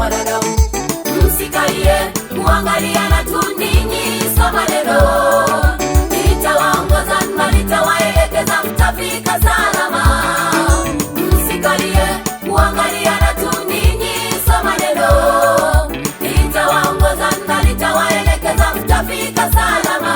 mwanadamu. Msikalie kuangaliana tu ninyi, soma neno litawaongoza na litawaelekeza, mtafika salama. Msikalie kuangaliana tu ninyi, soma neno litawaongoza na litawaelekeza, mtafika salama.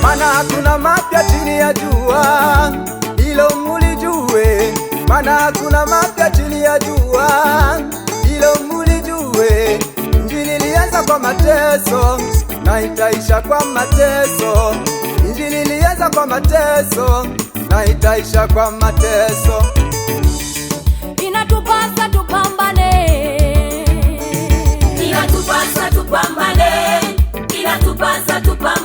Mana hakuna mapya chini ya jua, hilo mulijue. Mana hakuna mapya chini ya jua, hilo mulijue. Injili ilianza kwa mateso na itaisha kwa mateso. Injili ilianza kwa mateso na itaisha kwa mateso. Inatupasa tupambane, Inatupasa tupambane, inatupasa tupambane.